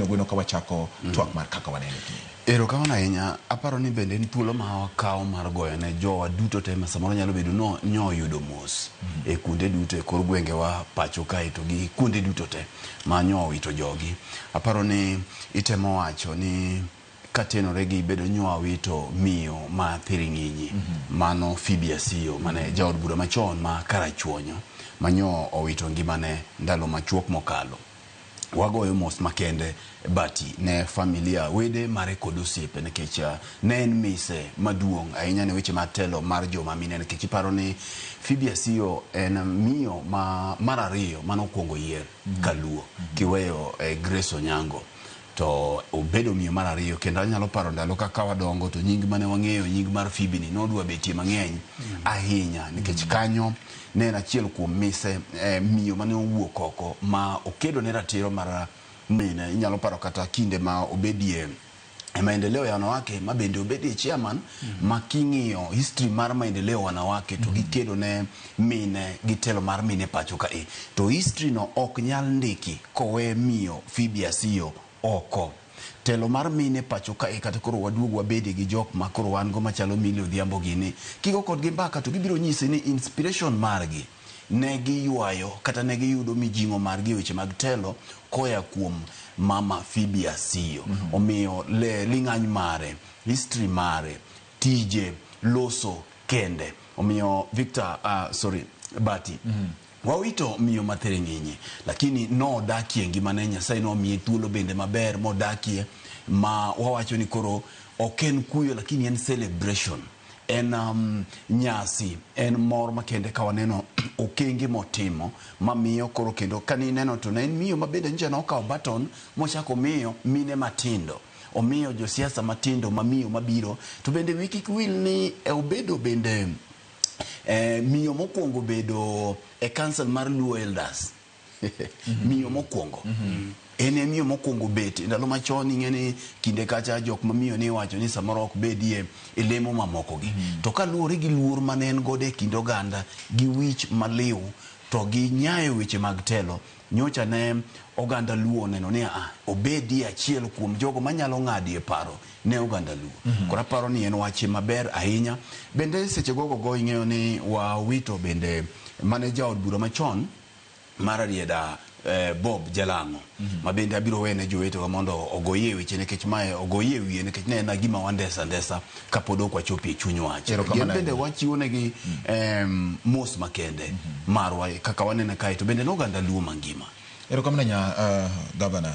Ogweno ka wachako twak mar Kaka Wanene kiny. Erokamano ahinya. Aparo ni bende en thuolo ma wakawo mar goyo ne jowa duto te ma samoro nyalo bedo no nyo oyudo mos e kuonde duto e kor gwengewa pacho kae to gi kuonde duto te ma nyo owito jogi. Aparo ni itemo wacho ni katenore gi bedo nyo wawito miyo ma Thiring'inyi, mano Phoebe Asiyo mane jaod bura machon ma Karachuonyo ma nyo owito ngimane ndalo machuok mokalo. Wagoyo mos makende bati ne familia, wede mare kod osiepe nikech ne en mise maduong' ahinya ne weche mar telo mar joma mine, nikech iparo ni Phoebe Asiyo en miyo ma mar ariyo mane okuongo yier kaluo kiweyo Grace Onyango, to obedo miyo mar ariyo. Kendo anyalo paro ndalo kaka wadongo to nying mane wang'eyo, nying mar Phoebe ni nodwa betie mang'eny ahinya, nikech kanyo ne en achiel kuom mise miyo mane owuok oko ma okedo ne ratiro mar mine. Inyalo paro kata kinde ma obedie e Maendeleo ya Wanawake, ma bende obedie chairman, ma king'iyo history mar Maendeleo Wanawake to gikedo ne mine gi telo mar mine pacho ka e to history no ok nyal ndiki kowe miyo Phoebe Asiyo oko. Telo mar mine pacho kae, kata koro waduog wabede gi jok ma koro wan go machalo Milly Odhiambo gini, kigo kodgi mbaka to gibiro nyisi ni inspiration margi ne giywayo kata ne giyudo mijing'o margi e weche mag telo koya kuom mama Phoebe Asiyo. Omiyo le ling'any mare, history mare, tije loso kende. Omiyo Victor, sorry, Bati, wawito miyo ma Thiring'inyi, lakini nodakie ngimane. Nyasaye nomiye thuolo bende maber modakie, ma wawacho ni koro ok en kuyo, lakini en celebration, en nyasi, en mor makende ka waneno okenge motimo mamiyo koro. Kendo kanineno to ne en miyo ma bende nyocha nokawo baton mochako miyo mine matindo, omiyo josiasa matindo mamiyo mabiro. To bende wi kik wil ni obedo bende miyo mokwongo bedo e council mar Luo Elders. Miyo mokwongo en e miyo mokwongo bet. Ndalo machon, ing'e ni kinde kacha jok mamiyo ni iwacho ni samoro ok bedie e lemo mamoko gi. To kaluwore gi luor mane en godo e kind oganda gi wich maliw to gi nyayo weche mag telo, nyocha ne oganda Luo oneno ni obedie achiel kuom jogo manyalo ng'adie paro ne oganda Luo. Koro aparo ni en wach maber ahinya. Bende seche gogo go ing'eyo ni wawito bende mane jaod bura machon mar Rarieda, Bob Jalang'o, ma bende abiro wene jowetewa mondo ogoyie weche, nikech mae ogoyie wiye, nikech ne en gima wandesa ndesa kapod ok wachopo e chuny wach. Gin Erokamano bende ahinya. Wachiwo negi mos makende marwa kaka wanene kae, to bende ne oganda Luo mangima. Erokamano ahinya, gavana.